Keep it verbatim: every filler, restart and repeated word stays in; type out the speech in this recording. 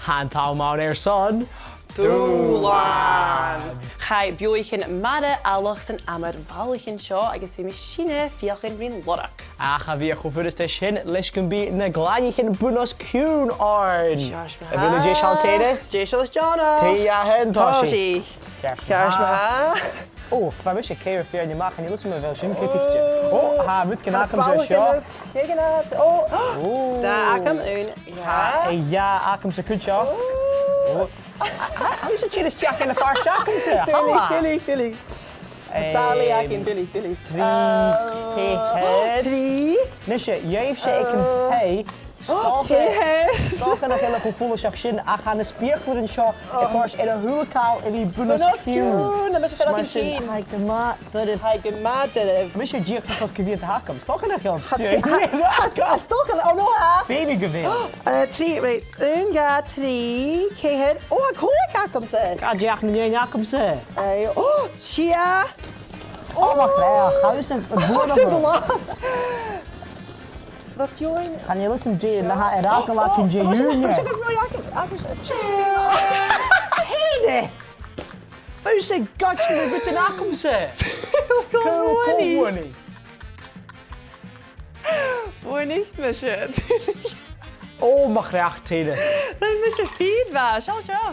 Tha an t-àm ann airson Dùbhlan. Chaidh beathaichean mara eallach san amar bhàlaichean seo agus bidh mi fhìn a' feuchainn ri lorg. Ach cha bhi e cho furasta sin leis gum bi na glaineachan bun-os-cionn oirnn. Ceart ma-thà. A bheil thu deiseil, a Thàine? Deiseil is deònach. Tha e a' tighinn. Tòisich. Tòisich. Ceart ma-thà. Ò, bha mise ceithir fìor a-mach, chan eil fhios agam a bheil sin ceadaichte. Ò, tha rud gu math agam-sa seo. Tha ball agam. Ò. Ò. Dà agam, aon, dhà. Tha, eh, dhà agam-sa cuideachd. Ò. Ò. Tha, tha, tha mise a' tighinn a-steach dhan a' phàirt agam-sa. Duilich, duilich, duilich. Eh, dà latha againn, duilich, duilich. Trì, eh, ceithir. Trì. Nise, gheibh sibh aig an taigh. Ò, ceithir. 'S dòcha nach eil e cho follaiseach sin, ach tha na speuclairean seo a' còrdadh ri a h-uile càil a bhith bun-os-cionn. Bun-os-cionn, tha mise a' faicinn sin. Tha e gu math doirbh. Tha e gu math doirbh. Tha mise dìreach a' faicinn gu bhith a' tighinn. 'S dòcha nach eil. Tha, tha, tha, 's dòcha, ò no, tha. Feumaidh gu bheil. Eh, trì, right. Aon, dhà, trì, ceithir. Ò, tha còig agamsa. Càit an deach na h-aon agamsa? Eh, ò, sia. Ò, mo chreach, tha thusa a' buannachadh. Tha sin blàth. Bha feadhainn. Chan eil fhios agam dè, nach eil e ag ràdh gu bheil e a' tighinn de dh'ùine. Ò, ò, ò, ò, ò, ò, ò, ò, ò. Tha thusa a' goid na rudan agamsa. Cò, cò bhuannaich? Bhuannaich mise. Ò, mo chreach, a Thàine. Rinn mise fìor mhath, seall seo.